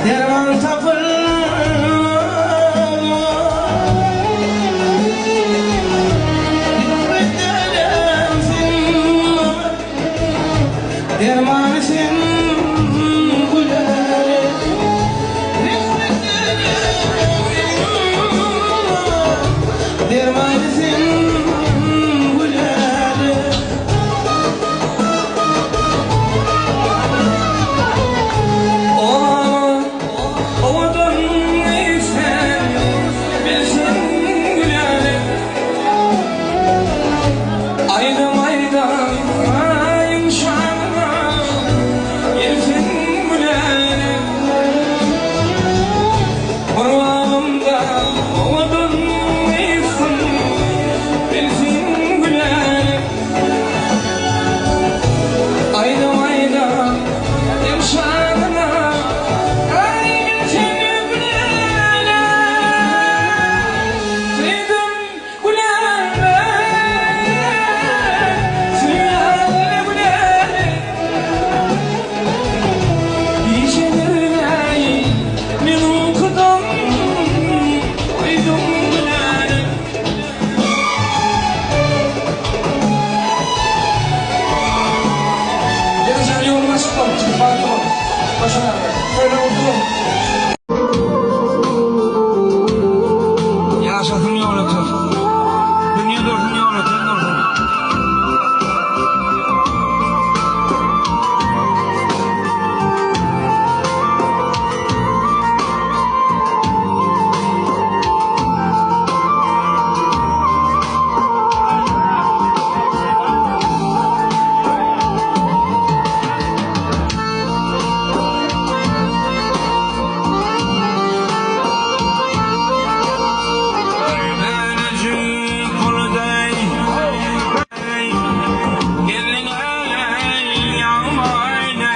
Derman tapylmaz. Hikmet sen maňa, Dermany sen Gülälek. Rehmet eýle maňa, Dermany sen Gülälek. Owadan, owadan sen, bilsin Gülälek. Aýdym aýdaýyn şanyňa, gelsin Gülälek. Gurbanymda owadan gyzsyň, bilsin Gülälek. Aýdym aýdaýyn şanyňa, aý bilsin Gülälek. Söýdüm Gülälek, söýýän Gülälek. Gijelerine men ukudan doýdum Gülälek. Geleceğin yoluna çıkalım. Çıkıp bakalım. Başına. Şöyle oturun. Ýaşasyn Ýolöten. Dünýe dursun Ýolöten dursun. Bir bölejik buluday Geldiň ýagmaýly.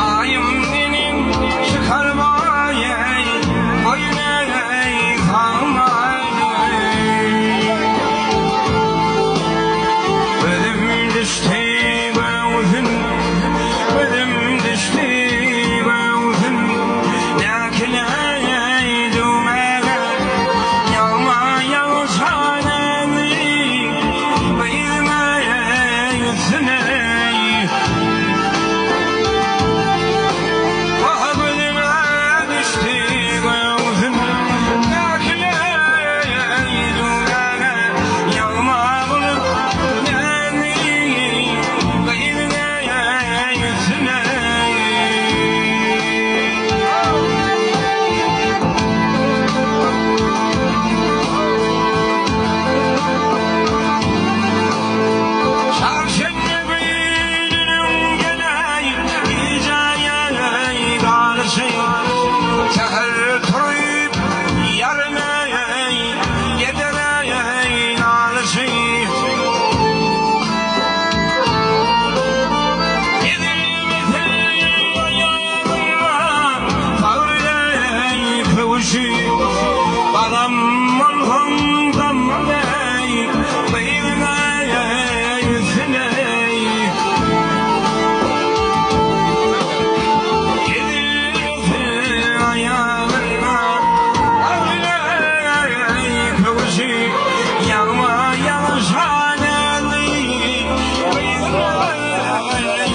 Aýym meniň çykarmaý, Goýun salmaýly. Gözüm düşdi göwsün, Gözüm düşdi göwsün, Näkileý düwmäge, Ýagma ýagşanyny, Gyzyňa üstüne. Wah gözüme düşdi göwsün, Näkileý düwmäge, Ýagma bolup näni, Gyzyňa üstüne. Çarşenbe gününiň geleý gijäýe galyşy, Säher turup ýarymeý edereý nalyşy. Edilmesin aýagyňa sagryleý köwşi, Gadam bolsaň gammadeý gyzyňa üstüne. Edilmesin aýagyňa sagryleý köwşi, Ýagma ýagşanyny gyzyňa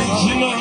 üstüne.